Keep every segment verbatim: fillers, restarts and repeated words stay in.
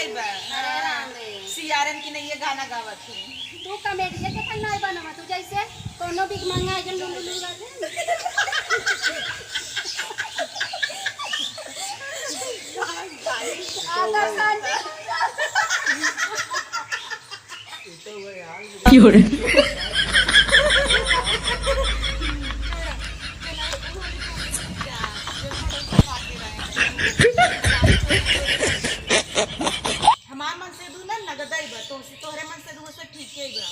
अरे राम रे। सीआरएन की नहीं, ये गाना गावत है। तू कॉमेडिया के फल नाय बनवा, तू जैसे कोनो बिग मंगा जन लुलु लुलु बात है। आता शांति। हमार मन से दू ना नगदई बा, तो तोहरे मन से दू से ठीक ही बा।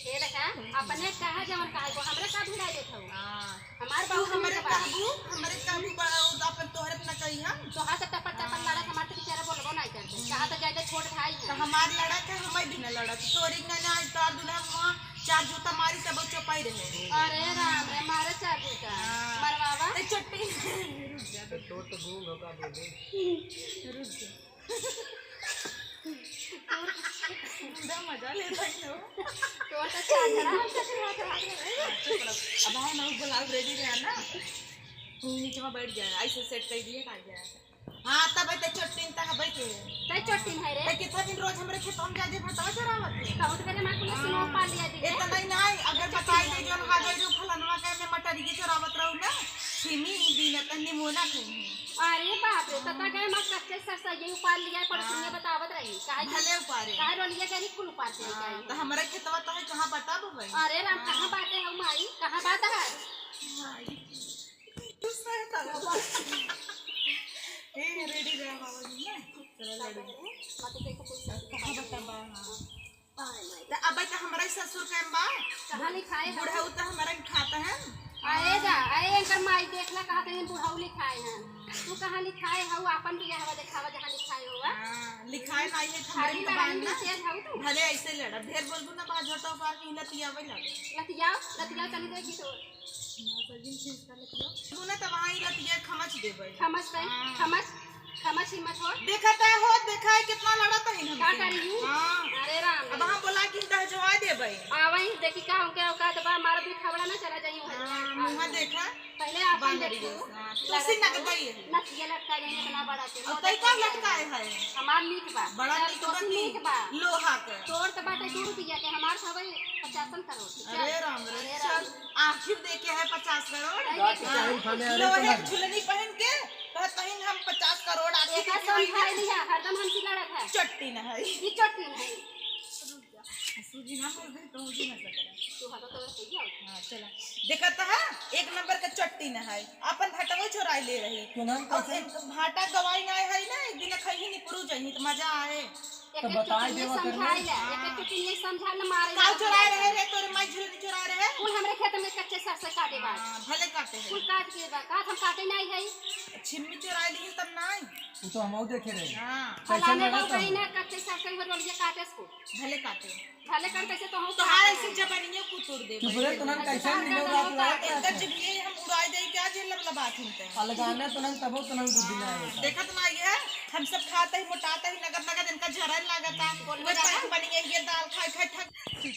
ये देखा, अपने कहा जवन कहा को हमरे का भिड़ा देत हऊ। हाँ। हमार तू बाबू हमरे हमरे बा। काबू, हमरे काबू बा, उ अपन तोहरे पे ना कही हम। तोहार से टपर टपर हाँ। लड़त, हमार तो बेचारा बोलबो नहीं करते। कहा तो जाए तो छोट भाई तो है। हमार लड़त है, हमार भी ना लड़त। तोरी ना ना, तोर दुल्हा वहाँ चार जूता मारी तब चौपाई रहे। अरे राम रे, मारे चार जूता। हाँ। मरवावा। ते चट्टी। रुक जा, तो तोर तो गूंग होगा बोले। रुक जा। पूरा मजा लेता है तो। तोर तो चार जना हम चक्कर हाथ हाथ में। अब हम लोग बुलाओ ready रहे ना। तू नीचे में बैठ जा, ऐसे set कर दिए, आ जा। हाँ, तब ते चट्टीन तक बैठे। ते चट्टीन है रे। ते कितना दिन रोज हमरे खेत में जाके भटवा चरावत है? कहूँ तो मेरे माँ को मैं सुनो पाल लिया दी। इतना ही नहीं, अगर बताई दे जो हम हाथ दे फलनवा के में मटरिये चरावत रहू ना, छिमी दिन तक निमोना खाई। अरे बाप रे, तब तक गए माँ कच्चे सरसैया उपाल लिया, पड़ोसिया हाँ। बतावत रही। काहे कि भले उपारे। काहे रोलिया के ही कुल उपार के हाँ, जाई। तो हमरे खेतवा तो है, कहाँ बताबो भाई? अरे राम, हाँ। कहाँ बाटे हो माई? कहाँ बात है? माई। गुस्सा है तारा। ए, ready रह बाबा जी ना। चलो लड़ू। कहाँ बताबा? हाँ। त अबे त हमरे ससुर के बा। कहाँ लिखाए है? बुढ़ऊ त हमरे के खात है। आए जा, आए एकर माई देखला कहा त बुढ़ऊ लिखाए है। तू कहाँ लिखाए हऊ? आपन बियाहवा देखावा जहाँ लिखाए होवा। हाँ, लिखाए नाई है त हमरे खाली के लड़ाई बान में ना। तेज हऊ तू। भले ऐसे लड़ा, ढेर बोलबू ना, बात झोटा उपार के लतियावे लगे। लतियाओ, लतियाओ, चली देखी तो। तू ना त वहाँ ही लतिया खमच देबै। खमच तै, हाँ। खमच, खमच हिम्मत हो। देखत है हो, देखा है कितना लड़त है हमसे। का करी हूँ? हाँ। अरे राम अब रे। हम बोला कि दहजवा देबै। आवा ही देखी का उनके औकात बा, मार भी खबड़ा ना चला जाई उहाँ। हाँ, मुँह देखा। पहले आप बांधरी देखो। हाँ, तो उसी नगदई है। नथिया लटका जाई इतना बड़ा के। और तै का लटकाए है? हमार नीक बा। बड़ा तोर नीक तो बा की? नीक बा। लोहा के। तोर त बाटे दू रुपया के, हमार त हवे पचासन करोड़। अरे राम रे, अरे राम। चल। आखिर देखे है पचास करोड़। अरे बाकी देखो। टाइम खाने आ रहे लोहे तो ना। झुलनी पहन के कहत तहिन हम पचास करोड़ आखिर एका देखे हैं। समझाए लिया, हरदम हमसे लड़त है। चट्टी न है। ई चट्टी न है। सूजी ना बोल दे, तो मुझे ना पता। तू हटा तो सही है। हाँ, चला। देखा तो है, एक नंबर का चट्टी न है। अपन भटवो चोराई ले रही। तो नाम और कैसे? एक भाटा गवाई ना है ना, एक दिन खैही निपड़ू जाही तो मजा आए। एक तो एक बताई चुटकी देवा समझाई करने। ले, एक एक चुटकी समझा न मारे काल ना। चुराए रहे रे, तोरे माई झुलनी चुराए रहे। कुल हमरे खेत में कच्चे सरसों काटे बा। हाँ, भले काटे हैं। कुल काट के बा, काट हम काटे नहीं है। छिम्मी चुराए ली तब नहीं। वो तो हम देखे रहे। हाँ। कैसे फलाने लगा गाँव तो? कहीं ना कच्चे सरसों में रोलिए काटे इसको। भले काटे। भले काटे से तो हम तोहार काटे ऐसे हैं। जबनियो कुतुर दे चुप रे, भाई। तुनन कैसे ऐसे मिलो काटे रात तो रात? इनका जब ये हम उड़ाए जाए क्या जे लबलबात हिनते हैं। अलगाना तुनन तबो तुनन बुद्धि ना होता। देखत ना ये हम सब खाते ही मोटाते ही नगद नगद इनका झरन लागता। बोल वो बे दादा। पैक बनी है, ये दाल खाए खाए थक।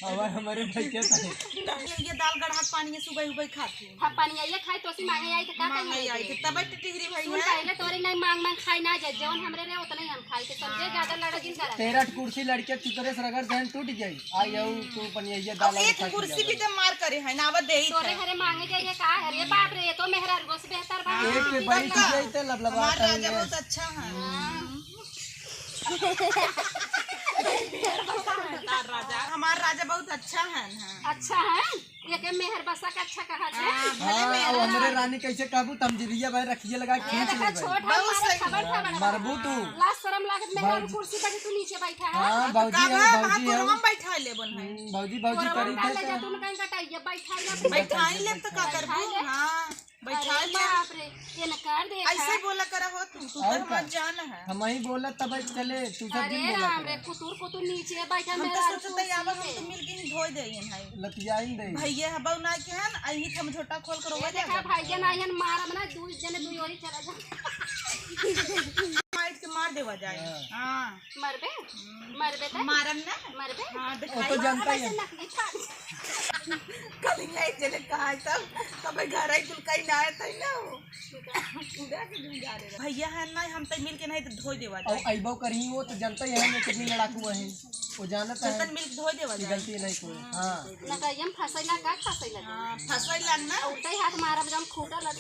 हमारे, हमारे भाई क्या था? ये दाल गढ़ा के पानी में सुबह उबह खाती हूँ। हाँ, पानी आइए खाए तो उसी मांगे आई तो का मांगे करेंगे? आई तो तब टिटिगरी भाई सुन, है। पहले तोरे नहीं मांग मांग खाए ना जाए, जौन हमरे रहे उतना ही हम खाए, तो समझे, ज्यादा लड़ा जिन करा। तेरा कुर्सी लड़के चुतरे से रगड़ देन टूट जाई। आई आऊ तो पनिया अब दाल एक खा के कुर्सी भी जाओ। जब मार करे है ना, अब दे ही तोरे था। घरे मांगे जाइए का? अरे बाप रे, ये तो मेहरारू से बेहतर बा। एक पे बैठ जाई ते लबलबा हमार राजा है। बहुत अच्छा है। हाँ। हमार राजा, हमार राजा बहुत अच्छा है ना। अच्छा है? ये के मेहर बसा का अच्छा कहा छे? हाँ, भले हाँ, मेहर अब हमरे बसा। रानी कैसे कहबू, तमजिरिया भाई रखिए लगा ये खींच देखा लेबै। छोट है, बहुत मारे सही। खबर खबर। मरबू तू। लाज शरम लागत में भौजी। कुर्सी पर तू नीचे बैठा है। हाँ, अब भौजी का है, बा, भौजी है। कोरवा में बैठा लेबन है। हम्म, भौजी, भौजी कोरवा करी में थे ले जा, तो। तू कहीं कटाइए, बैठा ले। बैठा ही ले तो का करबू? बैठा ले। हाँ। बैठा अरे ले। बाप रे, ये न कर दे ऐसे ही बोला करा हो तू, तू और तो हमार का? जान है। हम ही बोला तब चले, तू सब अरे दिन बोला राम करे। रे, कुतुर कुतुर नीचे बैठा हम मेरा तो सोचते कुर्सी यावत हम पे। तो मिल के ही धोई दे हैं भाई। लतियाइन दे। भैया हबौ ना के हन, अही हम झोटा खोल कर ये रोवा देखा जाता। भैया ना हन मारब ना, दू जने दू ओरी चला जा। माइट के मार देवा जाए। हाँ। हाँ। मरबे? हम्म। मरबे त? मारन ना? मरबे? हाँ, वो दिखाई। तो जानता ही है। वैसे नकली छाप। नहीं है, चले कहाँ है तब? तब घर आई कुल कहीं ना आए तई ना हो। उड़ा के तुम जा रहे हो। भैया है ना, हम तई मिल के नहीं तो धोई देवा और जाए। अइबो करी वो तो जनता ही है, मैं कितनी लड़ाकू है, वो जानता है चलतन मिल के धोई देवा कि जाए। गलती नहीं कोई। हाँ। ना तो हम फंसैला का फंसैला। हाँ, फंसैला ना। उल्टे हाथ मारब जब खूटा लग।